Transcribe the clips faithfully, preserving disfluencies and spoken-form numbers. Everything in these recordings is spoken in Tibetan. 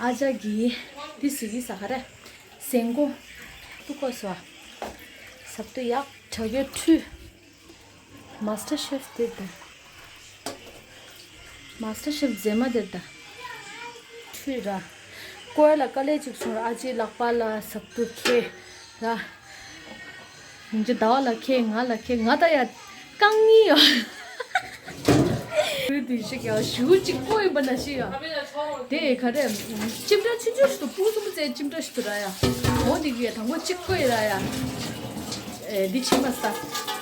ཨ་ཅག་གིས་འདི་བཟོས་ཀྱི་ཟ་ག་རེ། ཟན་གོང་། ཏུ་ཁོ་སོ། ཟབ་ཏུ་ཡག་དྲ་གའི་ཁྲུས། མཱ་སྟར་ཤེཕ་དེ་དང་། མཱ་སྟར་ཤེཕ་མཛེས་མ་དེ་དང་། ཁྲུས་ར། ཀོ་ཡ་ལ་དཀའ་ལས་ཅིག་བྱུང་ར། ཨ་ཅེའི་ལག་པ་ལ་ཟབ་ཏུ་ཁེ་ར། ཉིན་རྒྱུ་ཟླ་བ་ལ་ཁེ་ང་ལ་ཁེ་ང་ད་ཡ་རྐང་གཉིས་ཡོད། ཁོའི་དུས་ཤིག་ཡང་ཞུ་གཅིག་པོ་ཡིན་པ་ན་ཤི་ཡ། དེ་ག་རེ། ཅིམ་ཀྲ་ཆུང་ཆུང་ཞིག་ཏུ་སྤུ་གསུམ་པོ་ཙེ་ཅིམ་ཀྲ་ཞིག་ཏུ་ར་ཡ། འོ་དེ་གི་དང་པོ་གཅིག་པོ་ཡི་ར་ཡ། ཨེ་འདི་ཆེ་མ་ས།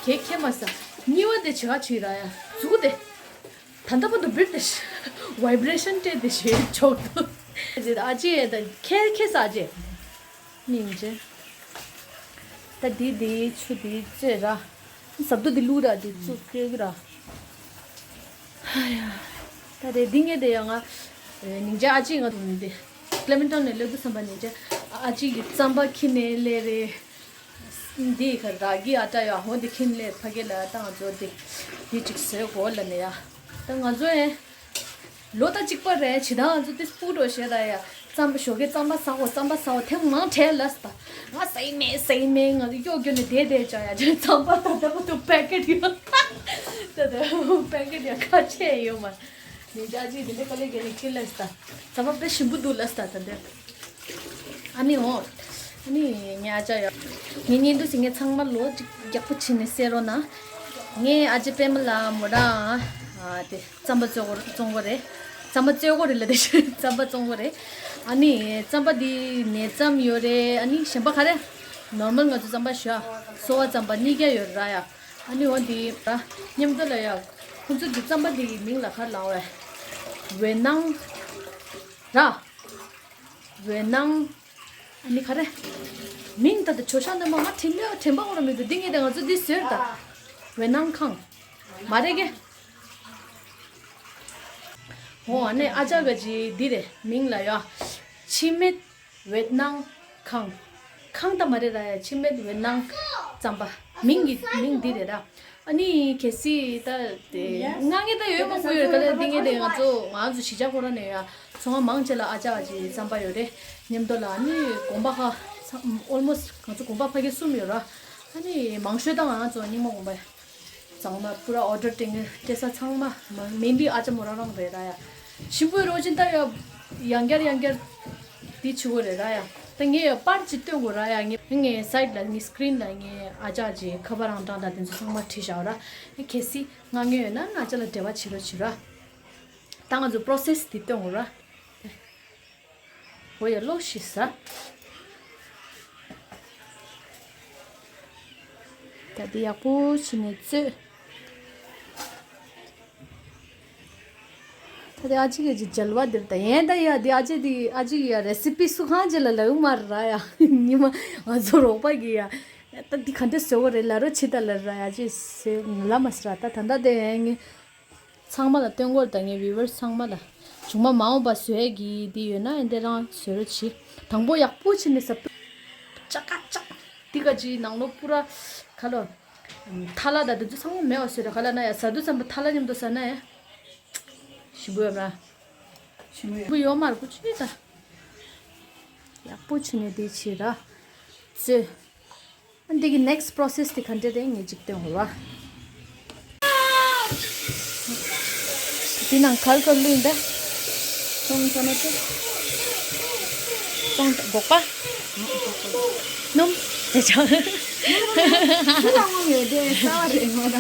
གེ་ཁེ་མ་ས། གཉིས་པ་དེ་ཆེ་ག་ཆུ་ཡི་ར་ཡ། ཟུག་དེ། ད་ལྟ་བར་དུ་བིར་དེ་ཤི། ཝའི་བྷི་རེ་ཤན་སྤྲད་དེ་ཤི་ཆོག་ཏུ། ཨ་ཅེ་ད་ཁེ་ཁེ་ས་ཨ་ཅེ། མིང་ཅན། ད་འདི་འདི་ཆུ་འདི་བཙོས་ར། ཟབ་ཏུ་འདི་བླུགས་ར་འདི་བཙོས་སྐྱོ་གི་ར། ཧ་ཡ། ད་དེ་འདི་ངས་དེ་ཡང་ང་། ཉིན་རྒྱ་ཨ་ཅེ་ང་དུ་མི་འདི། ཀླེ་མེན་ཊོན་ནས་སླེབས་དུས་ཙམ་པ་ཉིན་རྒྱ་ཨ་ཅེ་གི་རྩམ་པ་ཁྱི་ནས་སླེབས་རེད། འདི་ག་ར་གི་ཨ་ཏྲ་ཡ་ཧོ་འདི་ཁྱི་ནས་སླེབས་ཕ་གི་ལ་བཏང་བཙོས་འདི། འདི་ཅིག་བཟོས་གོ་ལ་ནས་ཡ། ད་ང་ཚོ་ཨེ། ལོ་ད་གཅིག་པ་རེད་ཇི་ལྟར་ང་ཚོ་དེ་སྤུ་འགྲོ་ཞེས་ད་ཡ། རྩམ་པ་ཞོགས་ཀས་རྩམ་པ་ཟ་འོ་རྩམ་པ་ཟ་འོ་ཐེངས་མང་བྲལ་ལ་ཟ། ང་ཟ་ཡི་མེད་ཟ་ཡི་མེད་ང་ཚོ་གཡོག་རྒྱུ་ནས་བསྡད་བསྡད་ཅག་ཡ་ཅག་རྩམ་པ་ད་ལྟ་བར་དུ་པེ་ཀེ་ཊི་ཡོད། ད་ལྟ་པེ་ཀེ་ཊི་ཡ་ཁ་ཕྱེ་ཡོད་མ། ནི་ཅག་ཅིག་དེ་འདྲ་དཀའ་ལས་བརྒྱབ་ནས་ཁྱེར་ལ་ཟ། རྩམ་པ་དཔེ་ཞིམ་པོ་འདུག་ལ་ཟ་ད་འདྲ། ཨ་ནི་འོ། ཨ་ནི་ངའི་ཨ་ཅག་ཡོད། ངའི་གཉེན་དུ་ཟིན་ངས་ཚང་མ་ལོ་གཅིག་ཡག་པོ་བྱིན་ནས་གསན་རོགས་གནང་། ངའི་ཨ་ཅེ་པད་མ་ལགས་མོ་རང་ཨ་དེ་རྩམ་པ་བཙོང་གོ་བཙོང་གོ་རེད། རྩམ་པ་བཙོང་གོ་རེད་ལ་དེ་རྩམ་པ་བཙོང་གོ་རེད། ཨ་ནི་རྩམ་པ་འདི་ནས་རྩམ་ཡོད་རེད། ཨ་ནི་གཞན་པ་ག་རེ། ནོར་མལ་ང་ཚོ་རྩམ་པ་ཞོ་སོ་བ་རྩམ་པ་གཉིས་ཀ་ཡོད་ར་ཡ། ཨ་ནི་འོ་འདི་ར་མཉམ་དུ་ལ་ཡ། ཁོང་ཚོ་འདི་རྩམ་པ་འདི་མིང་ལ་ག་རེ་ལབ་བས། འོད་སྣང་ར། འོད་སྣང་། ཨ་ནི་ག་རེ། མིང་ད་ལྟ་ཇོ་ཤ་ནི་མ་ང་དྲན་པ་དྲན་པ་འོ་ར་མི་འདུག་འདི་ངས་ད་ང་ཚོ་འདི་ཟེར་ད། འོད་སྣང་ཁང་། མ་རེད་གེ། འོ་ཨ་ནི་ཨ་ཅག་ག་ཅི་འདི་རེད་མིང་ལ་ཡ། འཆི་མེད་འོད་སྣང་ཁང་། ཁང་ད་མ་རེད་ད་ཡ་འཆི་མེད་འོད་སྣང་རྩམ་པ། མིང་གི་མིང་འདི་རེད་ད། ཨ་ནི་གལ་སྲིད་ད་དེ་ང་ངེ་ད་ཡོད་མ་དགོས་ཡོད་ག་ལ་འདི་ངེ་དེ་ང་ཚོ་ང་ཚོ་གཞིས་ཆགས་ཁོ་ར་ནས་ཡ་ཚོང་པ་མང་ཆེ་ལ་ཨ་ཅག་ཨ་ཅེ་རྩམ་པ་ཡོད་རེད། མཉམ་དུ་ལ་ཨ་ནི་དགོན་པ་ཁ་ཚང་almost ང་ཚོ་དགོན་པ་ཕ་གི་གསུམ་ཡོད་ར། ཨ་ནི་མང་ཤོས་ད་ང་ཚོ་རྙིང་མ་དགོན་པ་ཚང་མ་པུ་ར་ཨོ་ཌར་སྤྲད་ངེ་སྤྲད་ས་ཚང་མ་མ་མིན་འདི་ཨ་ཅག་མོ་རང་རང་རེད་ར་ཡ། ཞིམ་པོ་རོ་ཅིན་ད་ཡ་ཡང་བསྐྱར་ཡང་བསྐྱར་འདི་བྱེད་དགོས་རེད་ར་ཡ། ད་ངས་ཡ་པར་ཅིག་སྟོན་དགོས་ར་ཡ། ངས་ངའི་སའིཌ་ལ་ངའི་སི་ཀི་རིན་ལ་ངའི་ཨ་ཅག་ཅིག་ཁ་པར་རང་གྲངས་དང་དེ་ཚོ་ཚང་མ་བྲིས་བཞག་ར། ངས་གལ་སྲིད་མངགས་མཁན་ཡོད་ན་ང་ཅག་ལ་འབྲེལ་བ་བྱེད་རོགས་བྱེད་ར། ད་ང་ཚོ་པོ་རོ་སེ་སི་འདི་སྟོན་དགོས་ར། འོ་ཡ་ལོ་ཤི་ས། ད་འདི་ཡག་པོ་བྱས་ནས་བཙོས། ད་དེ་ཨ་ཅེ་གི་ཅིག་འཇལ་བ་འདིར་ད་ཡན་ད་ཡ་དེ་ཨ་ཅེ་དེ་ཨ་ཅེ་གི་ཡ་རེ་སི་པི་སུ་གང་ཅི་ལ་ལབ་མ་ར་ཡ། ཉི་མ་ང་ཚོ་རོགས་པ་གི་ཡ་ད་འདི་ག་འདྲ་བཟོ་བ་རེད་ལ་རོ་ཆི་ད་ལ་ར་ཡ་ཅེ་ཟེར་ལ་མ་ཟེར་ར། ད་ད་ད་དེ་ངས་ཚང་མ་ལ་སྟོན་གོ་ར། ད་ངའི་བིའུ་ཝར་སི་ཚང་མ་ལ་བྱུང་མ་མ་འོངས་པ་བཟོ་ཡ་གི་འདི་ཡོད་ན་ཨེ་འདི་རང་བཟོ་རོགས་གྱིས། དང་པོ་ཡག་པོ་བྱས་ནས་ཟབ་ཏུ་ཅག་ཀ་ཅག་འདི་ག་ཅི་ནང་ལོགས་པུ་ར་ག་ལོ། ཐ་ལ་ད་དེ་ཚོ་ཚང་མ་མེད་པ་བཟོས་ར། ག་ལ་ན་ཡ་ཟ་དུས་ཙམ་པ་ཐ་ལ་མཉམ་དུ་ཟ་ན་ཡ། ཞིམ་པོ་ཡོད་མ། ཞིམ་པོ་ཡོད་མ་རེད་པོ་ཆེ་ད། ཡག་པོ་བྱས་ནས་དེ་བྱེད་ར། བཙོས། ཨ་འདི་གི་ནེག་སི་པོ་རོ་སེ་སི་དེ་ག་འདྲ་རེད་ངས་ཅིག་སྟོན་དགོས་ར། དེ་ནང་ག་རེ་ག་རེ་བླུགས་ཡིན་པས། ཚོང་ཚོང་ན་ཚོ། ཚོང་སྒོག་པ། སྣུམ། དེ་ཆང་། ཆུ་ལ་ངོམ་ཡོད་དེ་ས་བ་རེད་ངོ་ར།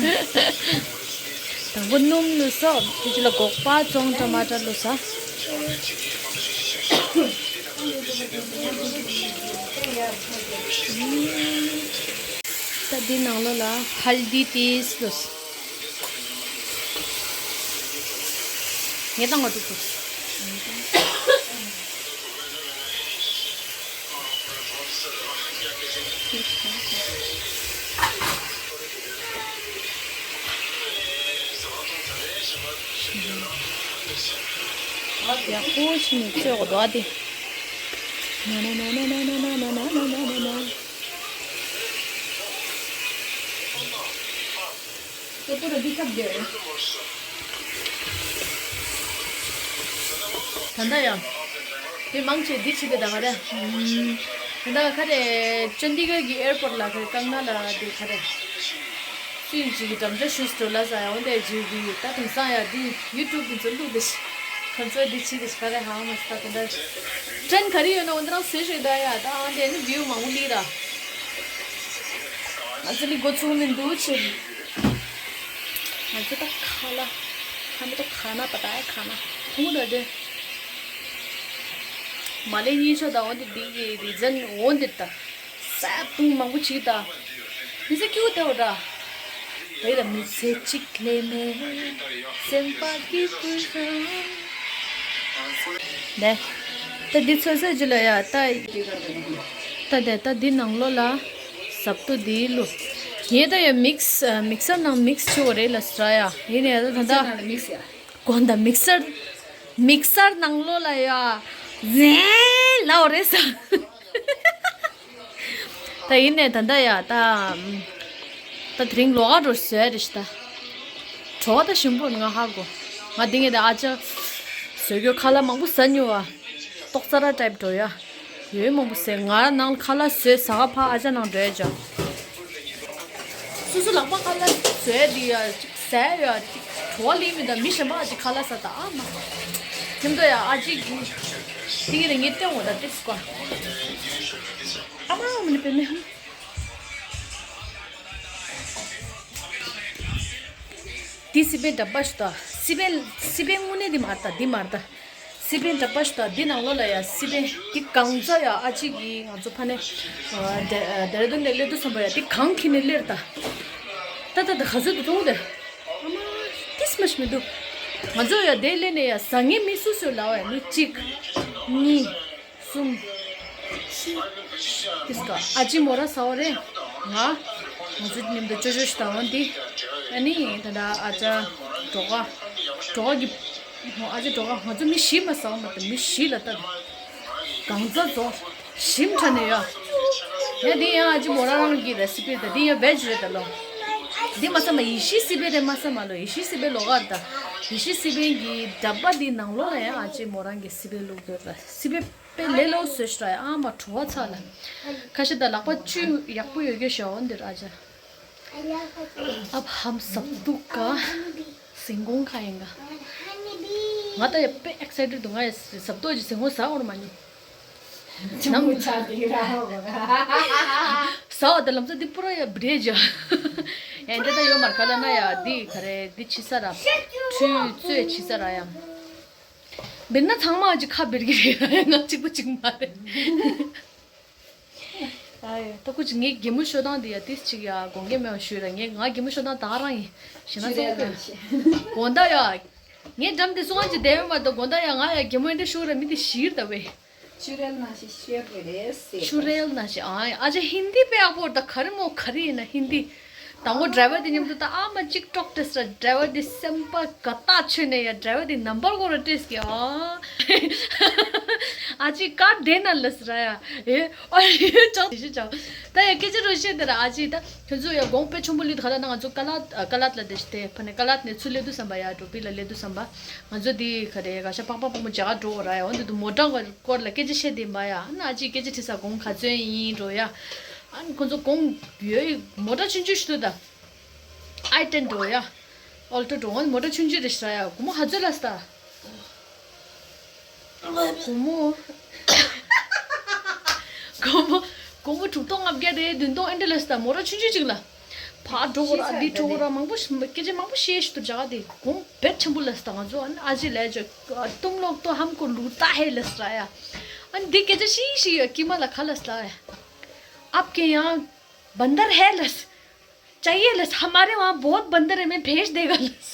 དང་པོ་སྣུམ་བླུགས་སོ། དེ་ཅི་ལ་སྒོག་པ་བཙོང་ཊ་མ་ཊ་བླུགས་ས། ད་འདི་ནང་ལོགས་ལ་ཧལ་དི་ཏེས་བླུགས་སོ། ངས་བཏང་བ་འདུག་གོ། ཡག་པོ་བྱས་ནས་བཙོས་དགོས་འདུག་ཨ་དེ། ན་ན་ན། ད་ལྟ་ཡང་། དེ་མང་ཆེ་འདི་བྱེད་དེ་ད་ག་རེ། ད་ག་རེ་ཅན་དི་གར་གྱི་ཨེར་པོར་ལ་ག་རེ་ཀང་ན་ལ་དེ་ག་རེ། སུ་ཡིན་ཅིག་གི་འགྲམ་ལྕག་ཞུས་འགྲོ་ལ་ཟ་ཡ་འོན་ཏེ་ཇིའུ་གི་ད་དེང་སང་ཡ་འདི་ཡུ་ཊུབ་འདི་ཚོ་བླུགས་དེ་ཤི། ཁོ་ཚོས་འདི་བྱེད་དེ་ཤི་ག་རེ་ཧང་མ་སི་ད་དེ་འདྲ། ཊྲེན་ག་རེ་ཡོད་ན་འོན་ཏེ་རང་བཟོས་ཤོད་ད་ཡ་ད་ཨང་དེ་ནི་བིའུ་མང་པོ་ལི་ར། ང་ཚོ་ནི་འགོ་ཚུགས་མི་འདུག་ཕྱིར། ང་ཚོ་ད་ཁ་ལ། ཁ་མི་ཏོ་ཁ་ན་པ་ད་ཡ་ཁ་ན་ཐུང་ད་དེ། མ་ལེ་གཉིས་ཆོ་ད་འོན་ཏེ་འདི་གི་རི་ཛན་འོན་ཏེ་ད། ས་བཏུང་མང་པོ་ཅིག་ད། མི་ཚེ་སྐྱིད་པོ་དེ་འོ་ད། བོད་ལ་མི་ཚེ་གཅིག་ལས་མེད། སེམས་པ་སྐྱིད་པོ་ཤོག་ནས། ད་འདི་ཚོད་ཚོད་ཅིག་ལ་ཡ་ད། ད་དེ་ད་འདི་ནང་ལོགས་ལ་ཟབ་ཏོ་འདི་བླུགས། ངས་ད་ཡ་མིག་སི་མིག་སར་ནང་མིག་སི་བྱེད་དགོས་རེད་ལ་ཟེར་ཡ། ཡིན་ནའི་ད་ད་ད། མིག་སི་ཡ། དགོན་ད་མིག་སར། མིག་སར་ནང་ལོགས་ལ་ཡ། ཟེན་ལའོ་རེད་ས། ད་ཡིན་ནའི་ད་ད་ཡ་ད། ད་དེ་རིང་ལོག་ག་འགྲོ་བཟོས་རེད་ཤི་ད། བྲོ་བ་ད་ཞིམ་པོ་ང་ཧ་གོ། ང་དེ་ངས་ད་ཨ་ཅག་བཟོས་རྒྱུ་ཁ་ལག་མང་པོ་ཟ་མྱོང་བ། ཏོག་ཙ་ར་ཊའིབ་འགྲོ་ཡ། ཡོད་མང་པོ་ཟས་ང་ནང་ཁ་ལག་བཟོས་ཟ་ག་ཕ་ཨ་ཅག་ནང་འགྲོ་ཡ་ཅག་སོ་སོ་ལག་པ་ཁ་ལག་བཟོས་དེ་ཡ་ཅིག་ཟས་ཡ་ཅིག་བྲོ་བ་ལི་མི་ད་མི་གཞན་པ་ཨ་ཅིག་ཁ་ལག་ཟ་ད་ཨ་མ། ཁྱིམ་དུ་ཡ་ཨ་ཅིག་གི་དེ་ངས་ལ་ངས་སྟོན་འོ་ད་ཏིས་ཀོ། ཨ་མ་མི་ནི་པེ་མེ་ཧམ། དེ་སི་པན་འདྲ་པ་ཞུ་ད། སི་པན་སི་པན་དངོས་གནས་འདི་མ་རེད་ད་འདི་མ་རེད་ད། སི་པན་འདྲ་པ་ཞུ་ད་འདི་ནང་ལོགས་ལ་ཡ་སི་པན་འདི་གང་ཚ་ཡ་ཨ་ཅིག་གིས་ང་ཚོ་ཕ་ནས་ཨ་ཌེ་ར་ཌུན་ནས་སླེབས་དུས་ཙམ་པ་ཡ་འདི་གང་ཁྱེར་ནས་སླེབས་ད། ད་ད་ད་ག་ཚོད་དུ་གཏོང་དེ། ཨ་མ་ཏིས་མ་ཞིག་མི་འདུག་ང་ཚོ་ཡ་དེ་སླེབས་ནས་ཡ་ཟ་ངེས་མི་སུ་སུ་ལ་བ་ཡ་མི་གཅིག་གཉིས། གསུམ། བཞི། ཏིས་ཀ་ཨ་ཅེ་མོ་ར་ཟ་བ་རེད། ང་། ང་ཚོ་མཉམ་དུ་ཅོ་ཅོ་ཞིག་ད་འོན་ཏེ། ཨ་ནི་ད་ལྟ་ཨ་ཅག་གྲོགས་ག་གྲོགས་ག་གི་ཨ་ཅེ་གྲོགས་ག་ང་ཚོ་མི་བཞི་མ་ཟ་བ་མ་གཏོགས་མི་བཞི་ལ་ལྟ། གང་ཚ་ཚོ། ཞིམ་ཁྲ་ནས་ཡ། ཡ་དེ་ཡང་ཨ་ཅེ་མོ་རང་རང་གི་ར་སི་པེ་ད་དེ་ཡང་བེ་ཇི་རེད་ད་ལོ། དེ་མ་ས་མ་ཡེ་ཤི་སི་པེ་རེད་མ་ས་མ་ལོ་ཡེ་ཤི་སི་པེ་ལོ་ག་ར་ད། ཡེ་ཤི་སི་པེ་གི་འདྲ་པ་དེ་ནང་ལོགས་ལ་ཡང་ཨ་ཅེ་མོ་རང་གི་སི་པེ་བླུགས་དགོས་ར་སི་པེ། དཔེ་ལས་སླ་བོ་བཟོས་ཤག་ཡ་ཨ་མ་བྲོ་བ་ཚ་ལ། ཁ་ཤས་ད་ལག་པ་བཅུ་ཡག་པོ་ཡོད་རྒྱུ་ཞོ་འདིར་ཨ་ཅག་ཨབ་ཧམ་སབ་དུག་ག་ཟིང་གོང་ཁ་ཡིན་ག་ང་ད་ཡ་དཔེ་ཨེག་སའི་ཊེཌ་འདུག་ང་ཡ་སབ་དུག་ཅིག་ཟིང་གོང་ཟ་འོར་མ་ཉོ། ཆང་མུ་ཆ་དེ་ར་ཧོ་ག་ཟ་བ་ད་ལམ་ས་འདི་པུ་ར་ཡ་བྲེ་ཇ། ཡ་འདི་ད་ཡོད་མར་ག་ལ་ན་ཡ་འདི་ག་རེ་འདི་ཕྱི་ས་ར། ཁྲུས་གཙོས་ཕྱི་ས་ར་ཡ། འབེར་ན་ཚང་མ་ཅིག་ཁ་འབེར་གྱི་རེད། ང་གཅིག་པ་གཅིག་མ་རེད། ཨ་ཡོ། ད་ཁོ་ཅིག་ངའི་གད་མོ་ཤོར་སྟངས་དེ་ཡ་ཏིས་ཅིག་ཡ་དགོངས་འགལ་མེད་པ་ཞུས་ར། ངས་ང་གད་མོ་ཤོར་སྟངས་ད་ག་རང་ཡིན་ཞེ་ན་ཚོགས་དགོས། དགོང་དག་ཡ། ངའི་འགྲམ་དེ་སོང་ཅིག་བསྡད་ཡོད་མ་གཏོགས་དགོང་དག་ཡ་ང་ཡ་གད་མོ་འདྲ་ཤོར་ར་མི་དེ་ཤི་ར་ད་བས། ཆུ་རེལ་ནང་བཞིན་ཤོར་གི་རེད་ཟེར། ཆུ་རེལ་ནང་བཞིན་ཨ་ཨ་ཅེ་ཧིན་དི་དཔེ་ཡག་པོ་ད་ག་རེ་མོ་ག་རེ་ཡིན་ན་ཧིན་དི། དང་པོ་ཌ་རའི་ཝར་དེ་མཉམ་དུ་ད་ཨ་མ་གཅིག་ཀྲོག་སྟེ་ས་ཌ་རའི་ཝར་དེ་སེམས་པ་དགའ་ཐག་ཆོད་ནས་ཡ་ཌ་རའི་ཝར་དེ་ནམ་བར་གོ་ར་སྤྲད་ཀྱི་ཨ། ཨ་ཅེ་ཀ་དེ་ན་ལ་ས་ར་ཡ་ཨེ་ཨ་ཡེ་ཅག་དེ་ཤི་ཅག་ད་ཡ་སྐད་ཆ་རོ་ཤེས་དེ་ར་ཨ་ཅེ་ད་ཁྱོད་ཚོ་ཡ་དགོངས་དཔེ་ཆེན་པོ་ལུས་ད་ག་ལ་ན་ང་ཚོ་ཀ་ལ་ཀ་ལ་ལ་དེ་ཤི་དེ་ཕ་ནས་ཀ་ལ་ནས་ཚུར་སླེབས་དུས་ཙམ་པ་ཡ་འགྲོ་པི་ལ་སླེབས་དུས་ཙམ་པ་ང་ཚོ་དེ་ག་རེ་ག་ཤ་པག་པག་པག་མོ་རྒྱ་གར་འགྲོ་ར་ཡ་འོན་དུ་མོ་ཊ་ག་སྐོར་ལ་སྐད་ཆ་བཤད་དེ་མ་ཡ། ཨ་ན་ཨ་ཅེ་སྐད་ཆ་དྲིས་ས་གོང་ག་ཚོད་ཡིན་འགྲོ་ཡ། ཨ་ནི་ཁོ་ཚོ་གོང་ཡོད་མོ་ཊ་ཆུང་ཆུང་ཞིག་འདུག་ད། ཨའི་ཊེན་འགྲོ་ཡ། ཨོལ་ཊོ་འགྲོ་འོན་མོ་ཊ་ཆུང་ཆུང་རེད་ཤག་ཡ། སྒོར་མོ་ག་ཚོད་ལ་ས་ད། སྒོར་མོ། སྒོར་མོ། སྒོར་མོ་དྲུག་སྟོང་ལྔ་བརྒྱ་རེད་བདུན་སྟོང་ཨེ་འདྲ་ལ་ས་ད་མོ་ཊ་ཆུང་ཆུང་ཅིག་ལ། ཕ་འགྲོ་གོ་ར་འདི་འགྲོ་གོ་ར་མང་པོ་ཞིག་སྐད་ཆ་མང་པོ་བཤད་ཤི་འདུག་རྒྱ་གར་དེ་གོང་བེད་ཆེན་པོ་ལ་ས་ད་ང་ཚོ་ཨ་ནི་ཨ་ཅེ་ལས་ཅོ། ཏུམ་ལོག་ཏོ་ཧམ་ཀོ་ལུ་ཏ་ཧེ་ལ་ས་ད་ཡ། ཨ་ནི་འདི་སྐད་ཆ་ཤི་ཤི་ཡ་ཀི་མ་ལ་ཁ་ལ་ས་ད་ཡ། ཨབ་ཀེ་ཡང་བན་དར་ཧེ་ལ་ས། चाहिए लस हमारे वहाँ बहुत बंदर है मैं भेज देगा लस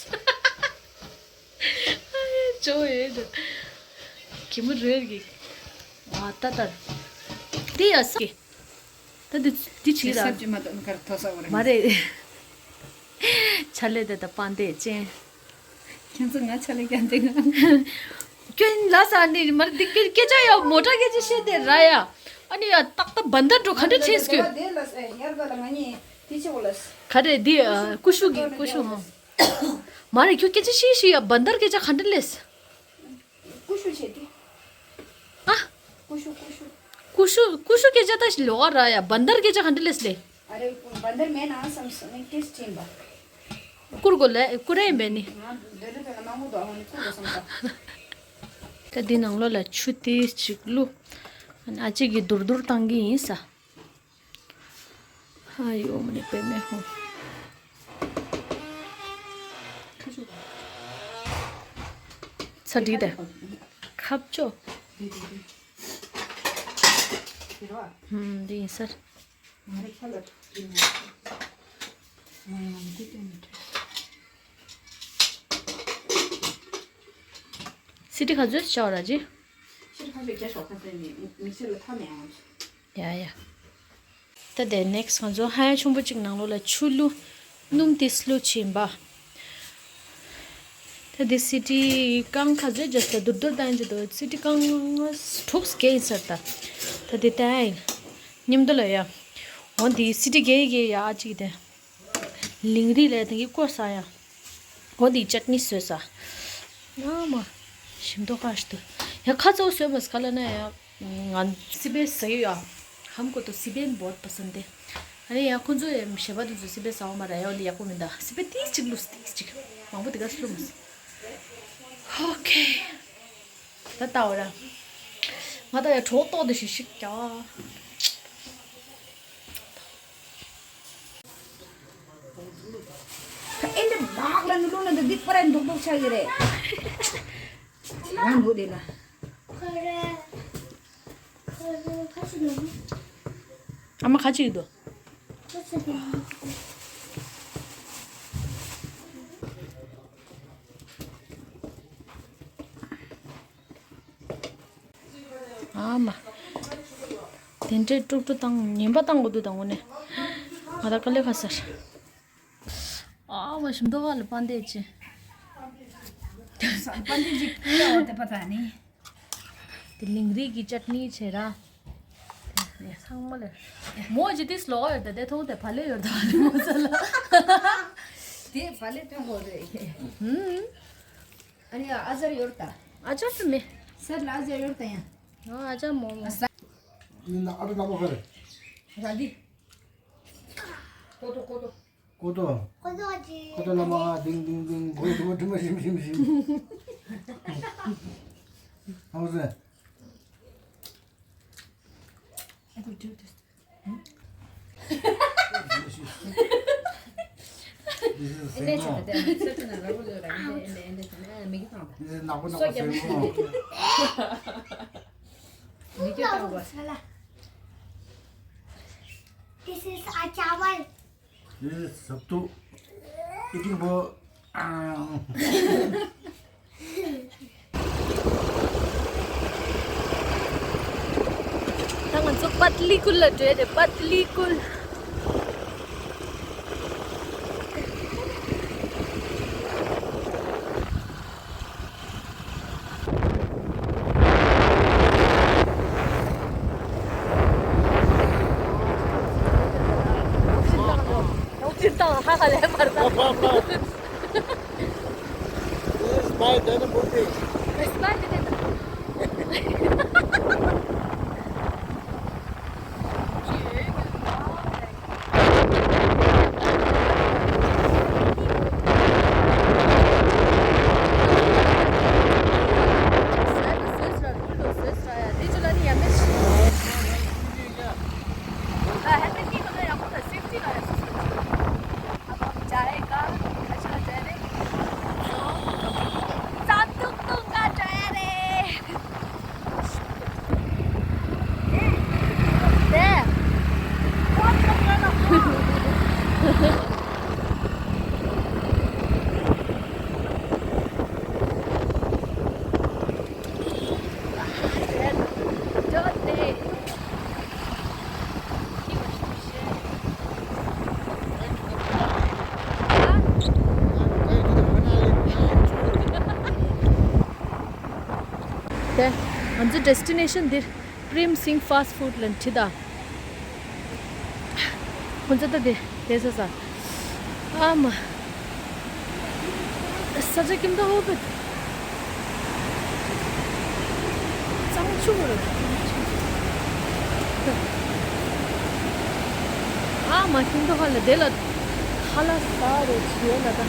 जो ये जो किमु रेर की वाता तर ती असके त दि दि छिरा सब जिमा तन कर थसा वरे मारे छले त त पांदे चे ཁྱེད་ཚོ་ང་ཆ་ལས་ཀྱང་འདི་ང་། ཁྱོད་ལ་ས་ནི་མར་འདི་སྐད་སྐད་ཆ་ཡ་མོ་ཊ་སྐད་ཆ་བཤད་དེ་ར་ཡ། ཨ་ནི་ཡ་ཏག་ཏག་བན་དར་འགྲོ་ག་འདྲ་ཆེན་སྐྱོད། ག་རེ་འདི་ཀུ་ཤུ་གི་ཀུ་ཤུ་ཧང་། མ་རེད་ཁྱོད་སྐད་ཆ་ཤིག་ཤིག་ཡ་བན་དར་སྐད་ཆ་ག་འདྲ་ལས། ཀུ་ཤུ་བྱེད་དེ། ཨ། ཀུ་ཤུ་ཀུ་ཤུ། ཀུ་ཤུ་ཀུ་ཤུ་སྐད་ཆ་ད་ལོག་ར་ཡ། བན་དར་སྐད་ཆ་ག་འདྲ་ལས་ལས། ཨ་རེ་བན་དར་མེད་ན་བསམ་སོང་ནས་ཏེས་ཕྱིན་པ། ཀུར་གོ་ལས་ཀུ་རེ་ཡིན་པས་ནི། ང་འདི་འདྲ་དེ་ལ་མང་པོ་འདུག་ཨ་ནི་ཀུར་གོ་བསམ་ས། ད་འདི་ནང་ལོགས་ལ་ཆུ་ཏེས་ཅིག་བླུགས། ཨ་ཅིག་གིས་དུར་དུར་བཏང་གི་ཡིན་ས། ཨ་ཡོ་མ་ནི་པེ་མེ་ཧོ། ཚ་འགྲིག་དེ། ཁབ་ཅོ། ཧུམ་འདི་ཡིན་སར། སི་ཏི་ག་ཚོད་ཤོར་ར་ཇི། སི་ཏི་ག་ཚོད་རྒྱ་ཤོག་ཁ་ཏན་ནི་མིག་སེར་ལ་ཐ་མེད་ཨང་། ཡ་ཡ། ད་དེ་ནེགསི་ང་ཚོ་ཧ་ཡང་ཆུང་པོ་གཅིག་ནང་ལོགས་ལ་ཆུ་བླུགས། སྣུམ་ཏིས་བླུགས་ཕྱིན་པ། ད་དེ་སི་ཏི་རྐང་ག་ཚོད་རྒྱབ་ད་དུར་དུར་བཏང་གི་འདུག་སི་ཏི་རྐང་དྲུག་བརྒལ་ཡིན་ས་རེད་ད། ད་དེ་ལྟ་ཡིན། མཉམ་དུ་ལ་ཡ། འོ་འདི་སི་ཏི་བརྒལ་བརྒལ་ཡ་ཨ་ཅིག་དེ། ལིང་རི་ལ་དེ་གི་བསྐོལ་ས་ཡ། འོ་འདི་ཅད་ནི་བཟོས་ས། ཨ་མ། ཞིམ་མདོག་ཁ་ཞིག་འདུག་ཡ་ཁ་ཚ་བོ་བཟོས་མ་ས་ག་ལ་ན་ཡ། ང་སི་པན་ཟ་ཡོད་ཡ། ཧམ་གོ་ཏོ་སི་པན་བོད་པ་སན་ཏེ། ཨ་ནི་ཡ་ཁོ་ཚོ་ཡ་ཞེ་པ་དེ་ཚོ་སི་པན་ཟ་བ་མ་ར་ཡ། འོ་འདི་ཡག་པོ་མིན་ད། སི་པན་ཏིས་ཅིག་བླུགས་ཏིས་ཅིག་མང་པོ་དེ་ག་སི་བླུགས་མ་ས། ཨོ་ཁེ། ད་ལྟ་འོ་ར། ང་ད་ཡ་གྲོགས་ཏོག་དེ་ཞིག་ཞིག་ཀྱ། ཨེ་འདི་མག་ལ་ནི་ལོ་ན་འདི་འདི་པར་འདུག་འདུག་ཆགས་ཡོད་རེད། ང་འདུག་དེ་ན། ཨ་མ་ཁ་ཅིག་འདུག་ཨ་མ། དེ་འདྲའི་དཀྲུག་དཀྲུག་བཏང་ངན་པ་བཏང་དགོས་འདུག་དང་པོ་ནས། ང་ད་དཀའ་ལས་ཁག་སར། ཨ་མ་ཞིམ་མདོག་ཁ་ལ་པན་དེ་ཅི། པན་དེ་ཅི་ཀྱ་འོ་དེ་པ་ད་ནི། དེ་ལིང་རིགས་ཀྱི་ཅད་ནི་བྱེད་ར། ཚང་མ་ལ། མོ་ཇི་ཏིས་ལོག་ཡོད་ད་དེ་མཐོང་དེ་བ་ལེ་ཡོད་ད་ལེ་མོ་ས་ལ། དེ་བ་ལེ་ཐོན་དགོས་རེད། ཧུམ། ཨ་ནི་ཨ་ཟར་ཡོད་ད། ཨ་ཅག་ཏུ་མེ། སར་ལ་ཨ་ཟར་ཡོད་ད་ཡང་། ཨ་ཅག་མོ་མོ། ཨ་ཟར། ཡིན་ན་ཨ་རུ་ན་མོ་ཧ་རེ། ར་འདི། ཀོ་ཏོ་ཀོ་ཏོ། ཀོ་ཏོ། ཀོ་ཏོ་ལ་མ་ཧ་ཏིང་ཏིང་ཏིང་། གོ་ཏོ་མ་ཏི་མ་ཞིམ་ཞིམ་ཞིམ། ཧ་མོ་ཟེ། This is a chawal. This is sattu. Eating bowl. ད་ང་ཚོ་པཏ་ལི་ཀུལ་ལ་འགྲོ་ཡ་རེད། པཏ་ལི་ཀུལ། This is my dinner movie. This is my dinner movie. དེ་ང་ཚོའི་ཌེ་སི་ཊི་ནེ་ཤན་འདིར་པྲེམ་སིང་ཕཱ་སི་ཊི་ཕུཌ་ལ་ཁྲིད་ད། ཁོང་ཚོ་ད་དེ་དེ་ས་ས། ཨ་མ། ས་ཆ་ཁྱིམ་ཐོག་ཨོ་བེད། ཙ་ ཆུ་བོ་རེད། ཨ་མ་ཤིང་ཏོག་ཧ་ལ་དེ་ལ་ཁ་ལག་ཟ་རེ་བྱེད་ལ་ད།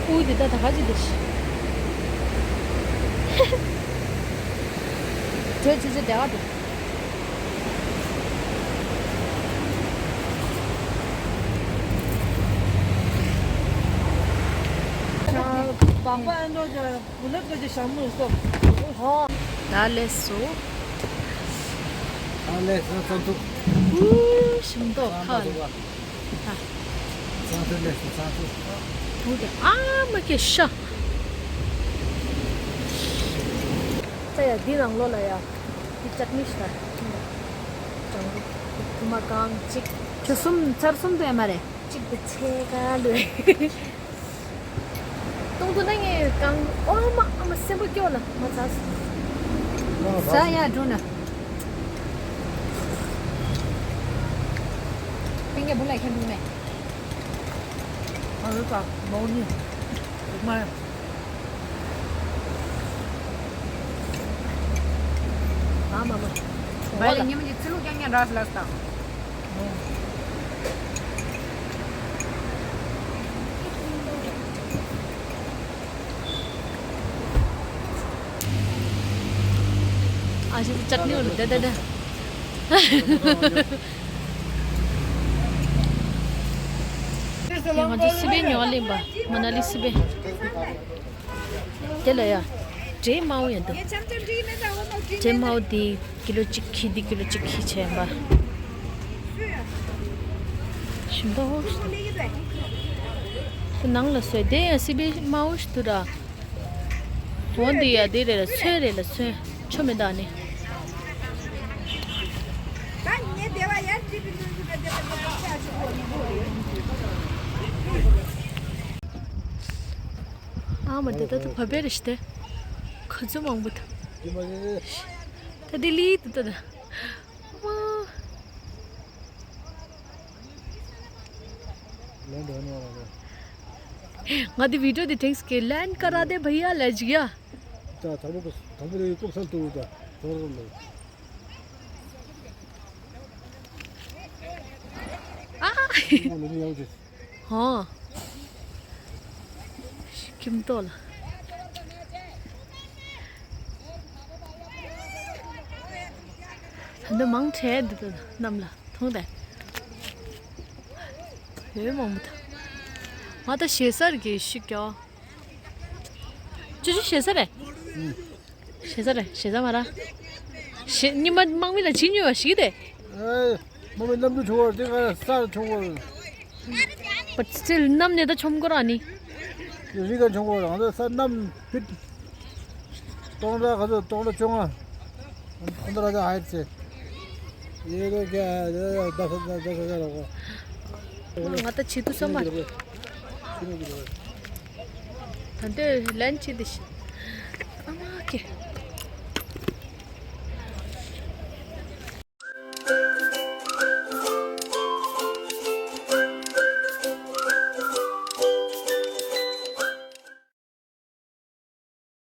ཁོའི་དེ་ད་ད་ག་ཅི་དེ་ཤི། བྲོས་བྱེད་བྱེད་དེ་ག་དེ། ད་ལས་སོ། ད་ལས་སོ་ཙམ་ཐུག་ཨུ་ཤིང་ཏོག་ཁ་ལ། ཚང་ཐུག་ལས་སོ་ཚང་ཐུག་དུག་དེ་ཨ་མ་ཀེ་ཤ། ཙ་ཡ་འདི་ནང་ལོགས་ལ་ཡ། འདི་ཅག་ནི་ཤ། ཀྲང་རུ། ཐུ་མ་གང་གཅིག་ཁྱོད་གསུམ་ཚར་གསུམ་དུ་ཡ་མ་རེད། གཅིག་དུ་ཆེ་ག་ལོས། གཏོང་ཐུབ་ན་ངས་གང་ཨོ་མ་ཨ་མ་སེམས་པ་སྐྱོ་ལ་མ་ཚ། ཟ་ཡ་འགྲོ་ན། པིང་ག་བུ་ལ་ཁྱེར་འདུག་ནས། ཨ་རེད་ད་མོ་ནི། རིག་མ་ཡ། ཨ་མ་མ། བའི་ལ་ཉི་མ་གི་ཚི་ལུ་རྐྱང་རྐྱང་རག་ལགས་དང་། ཨ་ཞིག་ཅག་ནི་འོ་ལ་དེ་དེ་དེ། ང་ཚོ་སི་པན་ཉོ་ལེན་པ། མ་ན་ལི་སི་པན། དེ་ལ་ཡ། འབྲས་དམར་པོ་ཡང་འདུག་འབྲས་དམར་པོ་འདི་ཀི་ལོ་གཅིག་ཁྱི་འདི་ཀི་ལོ་གཅིག་ཁྱི་བྱས་པ། ཞིམ་པོ་ཞིག་འདུག་དེ་ནང་ལ་སོས་དེ་ཡང་སི་པན་དམར་པོ་ཞིག་འདུག་ར། འོ་འདི་ཡ་འདི་རེད་ལ་ཚོན་རེད་ལ་ཚོན་ཆོ་མེ་དག་ནི། ཨ་མ་དེ་ད་ད་བ་བེ་རེ་ཤི་དེ། ཁ་ཚུ་མང་པོ་ད། ད་དེ་ལི་དུ་ད་ད། ང་དེ་བི་ཌིའོ་དེ་དྲན་སྐྱེ་ལན་ཀ་ར་དེ་བྷ་ཡ་ལ་ཇི་ཡ། ད་དང་པོ་དང་པོ་དེ་ཡི་ཀོབ་སར་ཏུ་ད་ཐོར་རོ་ལ། ཨ། ཧོ། ཁྱིམ་ཐོག་ལ། ད་འདི་མང་ཆེ་འདི་ད་གནམ་ལ་མཐོང་དེ། ཡོད་མང་པོ་ད། ང་ད་ཞེ་སར་གི་ཤིག་ཀྱོ། ཅི་ཅི་ཞེ་ས་རེད། ཞེ་ས་རེད་ཞེ་ས་མ་ར། ཞེ་ཉི་མ་དམག་མི་ལ་ཇི་ཉོས་པ་ཞིག་དེ། ཨེ། མ་མི་གནམ་གྲུ་ཆུང་བར་དེ་ག་ས་ཆུང་བར། But still གནམ་ནས་ད་ཆོམ་གོ་ར་ནི། རི་ག་ཆུང་བར་ང་ཚོ་ས་གནམ་ཕིཊ། སྟོང་ཕྲག་ག་ཚོད་སྟོང་ཕྲག་བཅོ་ལྔ། ཁོ་ཚོ་ར་ཚ་ཧའི་ཚེ། ཡེ་རེ་ག་ད་ས་ད་ས་ས་ར་གོ། ང་ད་ཆི་ཏུ་སོ་མ། ད་འདི་ལན་ཆི་དི་ཤི། ཨ་མ་ཀེ།